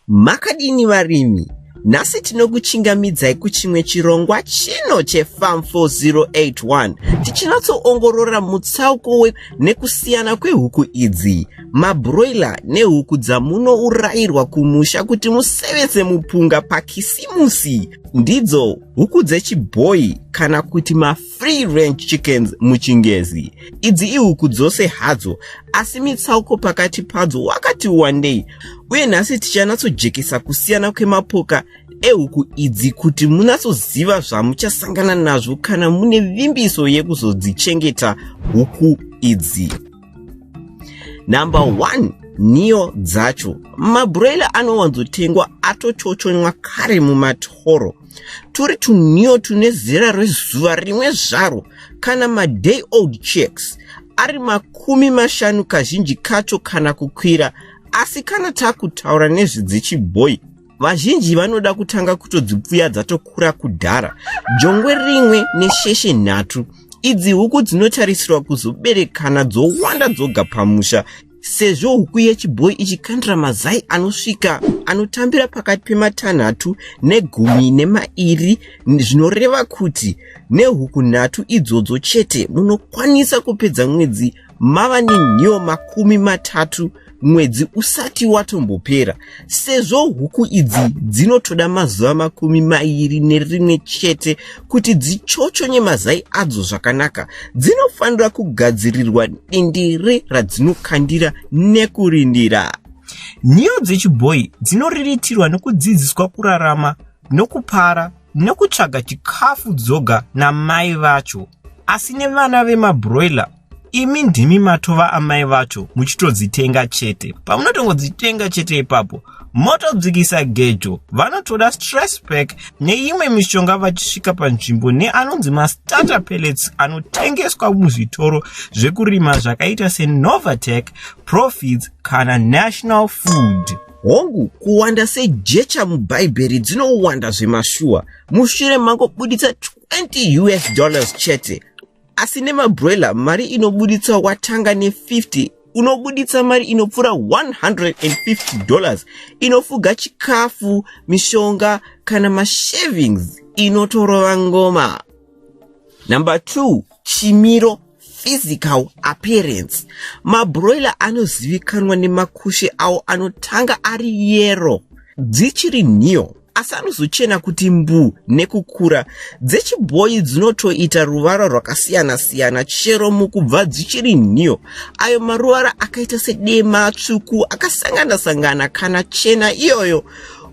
Makadini varimi? Nhasi tinokuchingamidzai kuchimwe chirongwa chino cheFarm 4081 tichinatsoongorora mutsauko nekusiyana kwehuku idzi, mabroiler nehuku dzamunourayirwa kumusha kuti musevese mupunga paKisimusi. Ndidzo huku dzechibhoyi kana kuti ma free range chickens muchingezi. Idzi ihuku dzose hadzo, asi mitsauko pakati padzo wakati wandei, uye nhasi tichanatsojekesa kusiyana kwemapoka ehuku idzi kuti munatsoziva zvamuchasangana nazvo kana mune vimbiso yekuzodzichengeta huku idzi. Number 1, nhiyo dzacho. Mabroiler anowanzotengwa atochochonywa kare mumatoro. Turi tunhiyo tune zera rezuva rimwe zvaro kana maday old chicks ari 50 kazhinji kacho kana kukwira. Asi kana takutaura nezvedzechibhoyi, vazhinji vanoda kutanga kutodzipfuya dzatokura kudhara, jongwe rimwe nesheshe 3. Idzi huku dzinotarisirwa kuzoberekana dzowanda dzoga pamusha, sezvo huku yechibhoyi ichikandira mazai anosvika anotambira pakati pematanhatu negumi nemairi, zvinoreva kuti nehuku 3 idzodzo chete munokwanisa kupedza mwedzi mava nenhiyo 30 mwedzi usati watombopera, sezvo huku idzi dzinotoda mazuva 21 chete kuti dzichochonye mazai adzo zvakanaka. Dzinofanira kugadzirirwa dindire radzinokandira nekurindira. Nhiyo dzechibhoyi dzinoriritirwa nekudzidziswa kurarama nokupara nekutsvaga chikafu dzoga namai vacho. Asi nevana vemabroiler, imi ndimi matova amai vacho muchitodzitenga chete. Pamunotongodzitenga chete ipapo motodzikisa gejo. Vanotoda stress pack neimwe mishonga vachisvika panzvimbo neanonzi mastarter pellets anotengeswa muzvitoro zvekurima zvakaita seNovatec, Profits kana National Food. Hongu, kuwanda sejecha muBhaibheri dzinowanda zvemashuwa, mushure mangobuditsa 20 US dollars chete. Asi nemabroiler mari inobuditsa watanga ne50 unobuditsa mari inopfuura 150 dollars inofuga chikafu, mishonga kana mashavings, inotorova ngoma. Number 2, chimiro, physical appearance. Mabroiler anozivikanwa nemakushe awo anotanga ari yero dzichiri nhiyo, asi anozochena kuti mbu nekukura. Dzechibhoyi dzinotoita ruvara rwakasiyana-siyana chero mukubva dzichiri nhiyo, ayo maruvara akaita sedema, tsvuku akasangana-sangana kana chena iyoyo.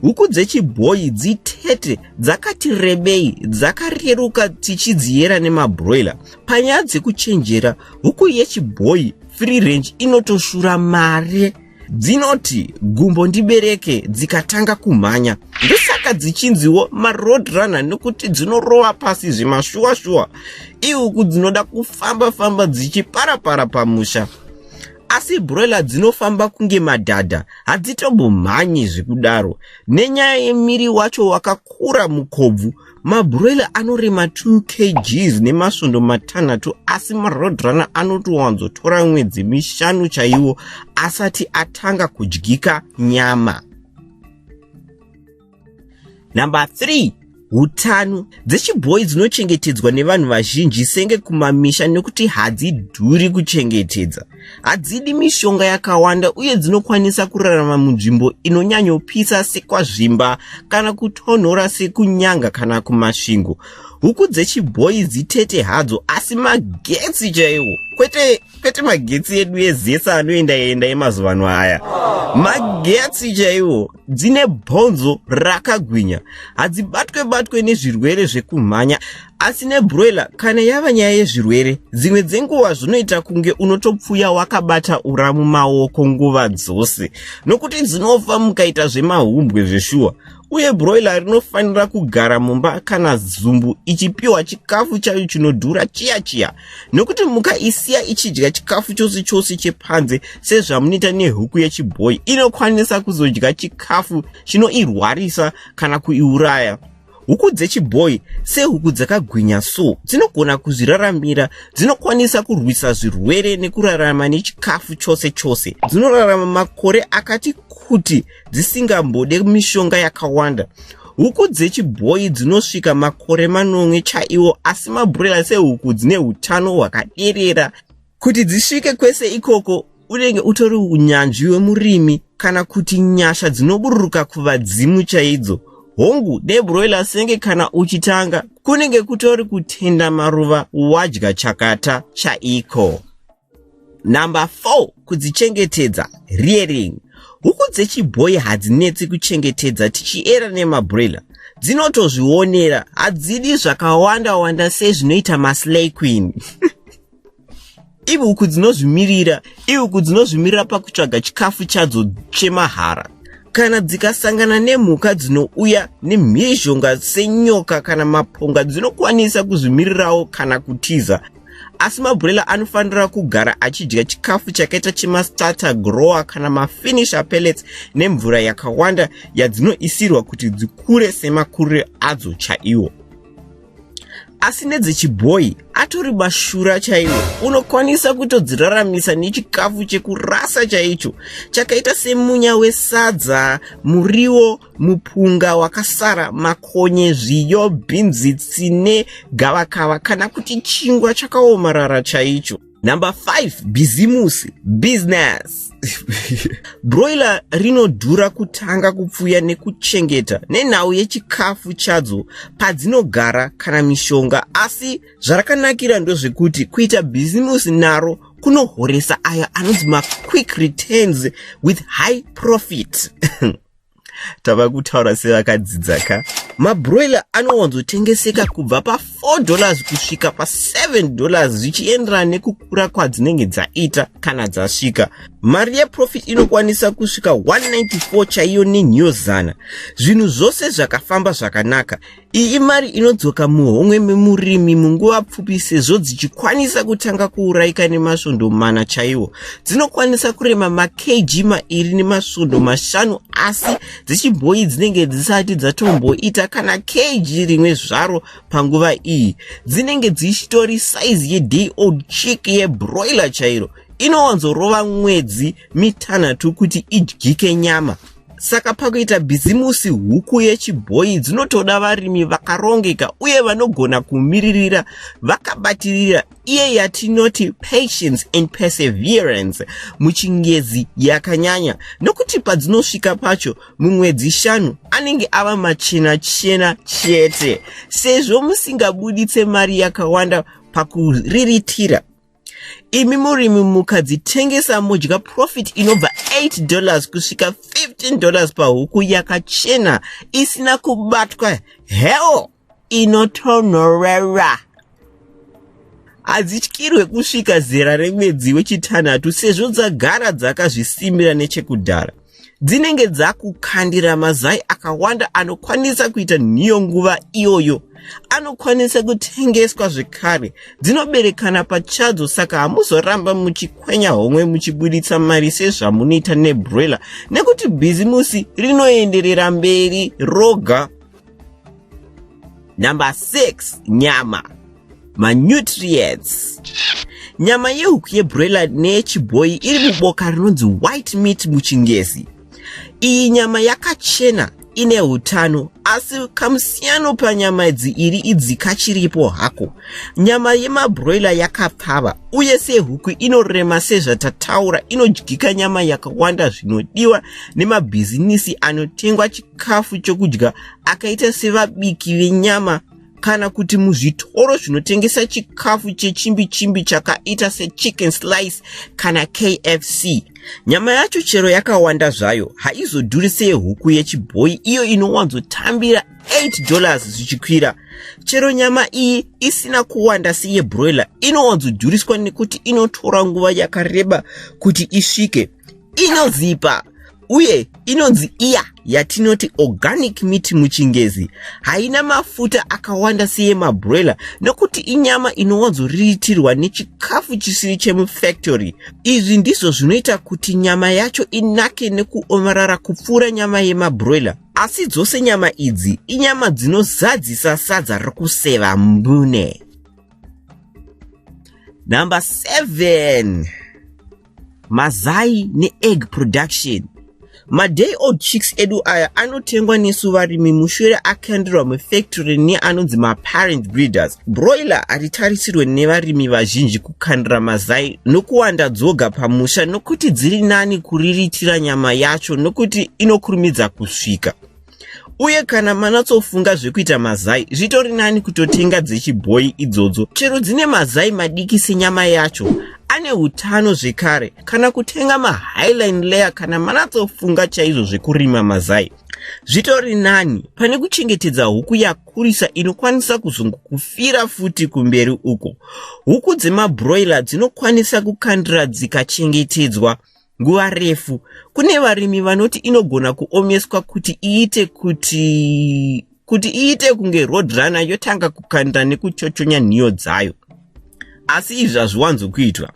Huku dzechibhoyi dzitete, dzakati rebei, dzakareruka tichidziyera nemabroiler. Panyaya dzekuchenjera, huku yechibhoyi free range inotoshura mari. Dzinoti gumbo ndibereke dzikatanga kumhanya, ndosaka dzichinziwo maroad runner, nekuti dzinorova pasi zvemashuwa-shuwa. Ihuku dzinoda kufamba-famba dzichiparapara pamusha, asi broiler dzinofamba kunge madhadha, hadzitombomhanyi zvekudaro. Nenyaya yemiri wacho wakakura mukobvu, mabroiler anorema 2 kgs nemasvondo 6, asi maroadrunner anotowanzotora mwedzi 5 chaiwo asati atanga kudyika nyama. Number 3, utano. Dzechibhoyi dzinochengetedzwa nevanhu vazhinji senge kumamisha nekuti hadzidhuri kuchengetedza, hadzidi mishonga yakawanda, uye dzinokwanisa kurarama munzvimbo inonyanyopisa sekwaZvimba kana kutonhora sekuNyanga kana kuMasvingo. Huku dzechibhoyi dzitete hadzo, asi magetsi chaiwo, kwete magetsi edu eZESA anoenda enda emazuva ano aya, magetsi chaiwo. Dzine bhonzo rakagwinya, hadzibatwe batwe nezvirwere zvekumhanya. Asi nebroiler, kana yava nyaya yezvirwere, dzimwe dzenguva zvinoita kunge unotopfuya wakabata ura mumaoko nguva dzose, nokuti dzinofa mukaita zvemahumbwe zveshuwa. Uye broiler rinofanira kugara mumba kana zumbu ichipiwa chikafu chayo chinodhura chiya chiya, nokuti mukaisiya ichidya chikafu chose chose chepanze sezvamunoita nehuku yechibhoyi, inokwanisa kuzodya chikafu chinoirwarisa kana kuiuraya. Huku dzechibhoyi sehuku dzakagwinya so dzinogona kuzviraramira, dzinokwanisa kurwisa zvirwere nekurarama nechikafu chose chose. Dzinorarama makore akati kuti dzisingambode mishonga yakawanda. Huku dzechibhoyi dzinosvika makore manomwe chaiwo, asi mabroiler sehuku dzine utano hwakaderera. Kuti dzisvike kwese ikoko unenge utori unyanzvi wemurimi kana kuti nyasha dzinobururuka kuvadzimu chaidzo. Hongu, nebroiler senge kana uchitanga kunenge kutori kutenda maruva wadya chakata chaiko. Number 4, kudzichengetedza, rearing. Huku dzechibhoyi hadzinetsi kuchengetedza tichiera nemabroiler. Dzinotozvionera, hadzidi zvakawanda wanda sezvinoita maslay queen. Ihuku dzinozvimirira, ihuku dzinozvimirira pakutsvaga chikafu chadzo chemahara. Kana dzikasangana nemhuka dzinouya nemhirizhonga senyoka kana maponga, dzinokwanisa kuzvimirirawo kana kutiza. Asi mabroiler anofanira kugara achidya chikafu chakaita chemastarter grower kana mafinisher pellets nemvura yakawanda yadzinoisirwa kuti dzikure semakurire adzo chaiwo. Asi nedzechibhoyi atori mashura chaiwo, unokwanisa kutodziraramisa nechikafu chekurasa chaicho chakaita semunya wesadza, muriwo, mupunga wakasara, makonye, zviyo, bhinzi, tsine, gavakava kana kuti chingwa chakaomarara chaicho. Number 5, bhizimusi, business. Broiler rinodhura kutanga kupfuya nekuchengeta nenhau yechikafu chadzo padzinogara kana mishonga, asi zvarakanakira ndozvekuti kuita bhizimusi naro kunohoresa ayo anonzi maquick returns with high profit. Tava kutaura sevakadzidza ka. Mabroiler anowanzotengeseka kubva pa4 dollars kusvika pa7 dollars zvichienderana nekukura kwadzinenge dzaita kana dzasvika. Mari yeprofit inokwanisa kusvika 194 chaiyo nenhiyo zana. Zvinhu zvose zvakafamba zvakanaka. Iyi imari inodzoka muhomwe memurimi munguva pfupi sezvo dzichikwanisa kutanga kuurayika nemasvondo mana chaiwo. Dzinokwanisa kurema makg mairi nemasvondo 5, asi dzechibhoyi dzinenge dzisati dzatomboita kana kg rimwe zvaro panguva iyi. Dzinenge dzichitori saizi yeday old chick yebroiler chairo. Inowanzorova mwedzi 6 kuti idyike nyama. Saka pakuita bhizimusi, huku yechibhoyi dzinotoda varimi vakarongeka uye vanogona kumiririra vakabatirira, iye yatinoti patience and perseverance muchingezi yakanyanya, nokuti padzinosvika pacho mumwedzi 5 anenge ava machena chena chete, sezvo musingabuditse mari yakawanda pakuriritira. Imi murimi mukadzitengesa modya profit inobva 8 dollars kusvika 15 dollars pahuku yakachena isina kubatwa hell inotonhorera. Hadzityirwe kusvika zera remwedzi wechitanhatu sezvo dzagara dzakazvisimira nechekudhara. Dzinenge dzakukandira mazai akawanda anokwanisa kuita nhiyo nguva iyoyo, anokwanisa kutengeswa zvekare. Dzinoberekana pachadzo, saka hamuzoramba muchikwenya homwe muchibuditsa mari sezvamunoita nebroiler, nekuti bhizimusi rinoenderera mberi roga. Number 6, nyama, manutrients. Nyama yehuku yebroiler neyechibhoyi iri muboka rinonzi white meat muchingezi. Iyi nyama yakachena ine utano, asi kamusiyano panyama idzi iri idzi kachiripo hako. Nyama yemabroiler yakapfava uye sehuku inorema sezvatataura, inodyika nyama yakawanda zvinodiwa nemabhizinisi anotengwa chikafu chokudya akaita sevabiki venyama kana kuti muzvitoro zvinotengesa chikafu chechimbi chimbi chakaita sechicken slice kana KFC. Nyama yacho chero yakawanda zvayo haizodhuri seyehuku yechibhoyi, iyo inowanzotambira 8 dollars zvichikwira. Chero nyama iyi isina kuwanda seyebroiler inowanzodhuriswa nekuti inotora nguva yakareba kuti isvike. Inozipa. Uye inonzi iya yatinoti organic meat muchingezi. Haina mafuta akawanda seyemabroiler nokuti inyama inowanzoriritirwa nechikafu chisiri chemufactory. Izvi ndizvo zvinoita kuti nyama yacho inake nekuomarara kupfuura nyama yemabroiler. Asi dzose nyama idzi inyama dzinozadzisa sadza rokuseva mbune. Number 7, mazai neegg production. Maday old chicks edu aya anotengwa nesu varimi mushure akandirwa mufactory neanonzi maparent breeders. Broiler haritarisirwe nevarimi vazhinji kukandira mazai nokuwanda dzoga pamusha nokuti dziri nani kuriritira nyama yacho nokuti inokurumidza kusvika. Uye kana manatsofunga zvekuita mazai, zvitori nani kutotenga dzechibhoyi idzodzo, chero dzine mazai madiki senyama yacho ane utano zvekare, kana kutenga mahighline layer kana manatsofunga chaizvo zvekurima mazai. Zvitori nani pane kuchengetedza huku yakurisa inokwanisa kuzongokufira futi kumberi uko. Huku dzemabroiler dzinokwanisa kukandira dzikachengetedzwa nguva refu. Kune varimi vanoti inogona kuomeswa kuti iite kuti kuti iite kunge roadrunner yotanga kukanda nekuchochonya nhiyo dzayo, asi izvi hazviwanzokuitwa.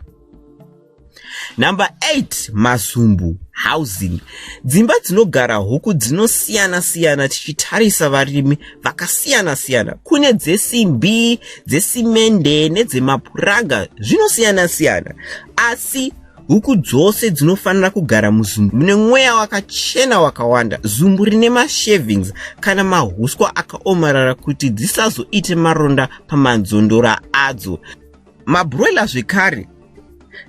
Number 8, mazumbu housing. Dzimba dzinogara huku dzinosiyana-siyana tichitarisa varimi vakasiyana-siyana. Kune dzesimbi, dzesimende nedzemapuranga, zvinosiyana-siyana, asi huku dzose dzinofanira kugara muzumbu mune mweya wakachena wakawanda, zumbu rine mashavings kana mahuswa akaomarara kuti dzisazoite maronda pamadzondora adzo. Mabroiler zvekare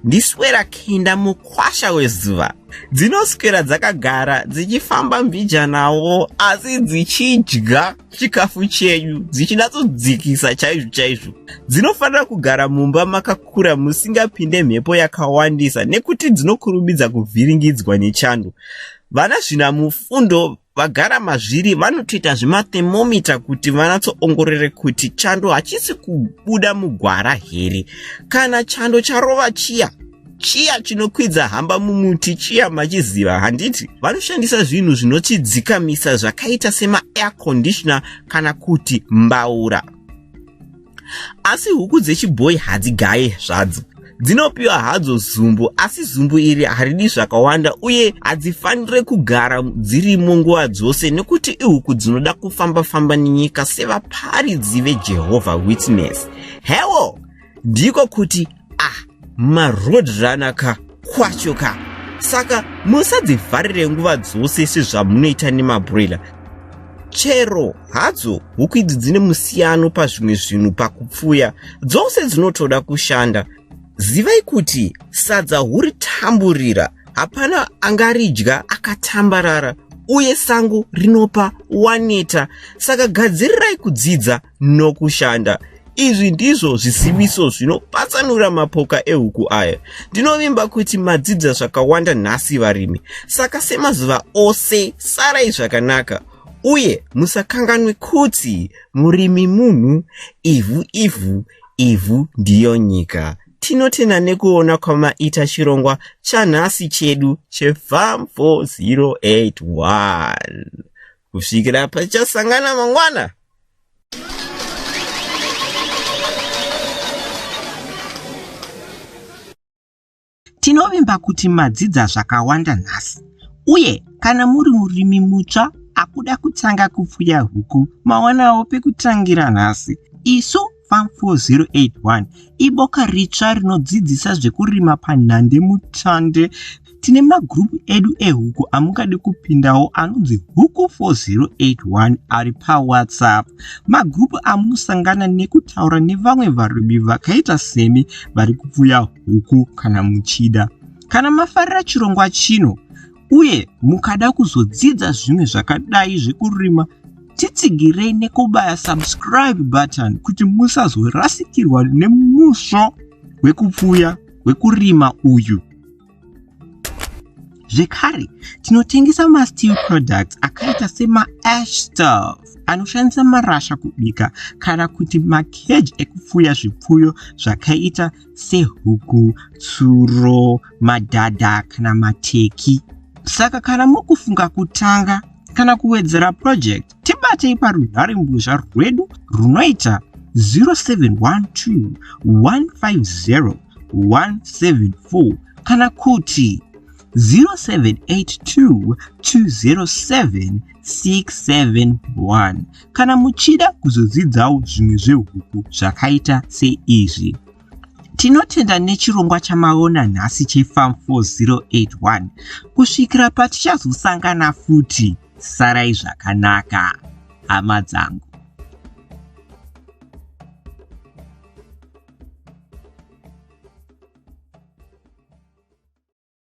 ndiswera kenda mukwasha wezuva, dzinoswera dzakagara dzichifamba mbijanawo asi dzichidya chikafu chenyu dzichinatsodzikisa chaizvo chaizvo. Dzinofanira kugara mumba makakura musingapinde mhepo yakawandisa nekuti dzinokurumidza kuvhiringidzwa nechando. Vana zvinamufundo vagara mazviri vanotoita zvemathermometer kuti vanatsoongorore kuti chando hachisi kubuda mugwara here. Kana chando charova chiya chiya chinokwidza hamba mumuti chiya, machiziva handiti? Vanoshandisa zvinhu zvinochidzikamisa zvakaita semaair conditioner kana kuti mbaura. Asi huku dzechibhoyi hadzigaye zvadzo, dzinopiwa hadzo zumbu, asi zumbu iri haridi zvakawanda uye hadzifanire kugara dzirimo nguva dzose nekuti ihuku dzinoda kufamba-famba nenyika sevaparidzi veJehovah Witness. Hewo, ndiko kuti maroadrunner ka kwacho ka. Saka musadzivharire nguva dzose sezvamunoita nemabroiler. Chero hadzo huku idzi dzine musiyano pazvimwe zvinhu pakupfuya, dzose dzinotoda kushanda. Zivai kuti sadza huritamburira, hapana angaridya akatambarara, uye sango rinopa waneta. Saka gadzirirai kudzidza nokushanda. Izvi ndizvo zviziviso zvinopatsanura mapoka ehuku aya. Ndinovimba kuti madzidza zvakawanda nhasi varimi. Saka semazuva ose, sarai zvakanaka uye musakanganwe kuti murimi munhu, ivhu ivhu, ivhu ndiyo nyika. Tinotenda nekuona kwamaita chirongwa chanhasi chedu cheFarm 4081. Kusvikira pachasangana mangwana. Tinovimba kuti madzidza zvakawanda nhasi, uye kana muri murimi mutsva akuda kutanga kupfuya huku, mawanawo pekutangira nhasi. Isu Farm 4081 iboka ritsva rinodzidzisa zvekurima panhande mutande. Tine magroup edu ehuku amungade kupindawo anonzi Huku 4081 ari paWhatsApp. Magroup amunosangana nekutaura nevamwe varimi vakaita semi vari kupfuya huku kana muchida. Kana mafarira chirongwa chino uye mukada kuzodzidza zvimwe zvakadai zvekurima, titsigirei nekubaya subscribe button kuti musazorasikirwa nemusvo wekupfuya wekurima uyu. Zvekare tinotengesa masteel products akaita semaash stove anoshandisa marasha kubika, kana kuti makeji ekupfuya zvipfuyo zvakaita sehuku, tsuro, madhadha kana mateki. Saka kana mukufunga kutanga kana kuwedzera project, tibatei parunharembozha rwedu runoita 0712 150 174 kana kuti 0782 207 671 kana muchida kuzodzidzawo zvimwe zvehuku zvakaita seizvi. Tinotenda nechirongwa chamaona nhasi cheFarm 4081. Kusvikira patichazosangana futi, sarai zvakanaka, hama dzangu.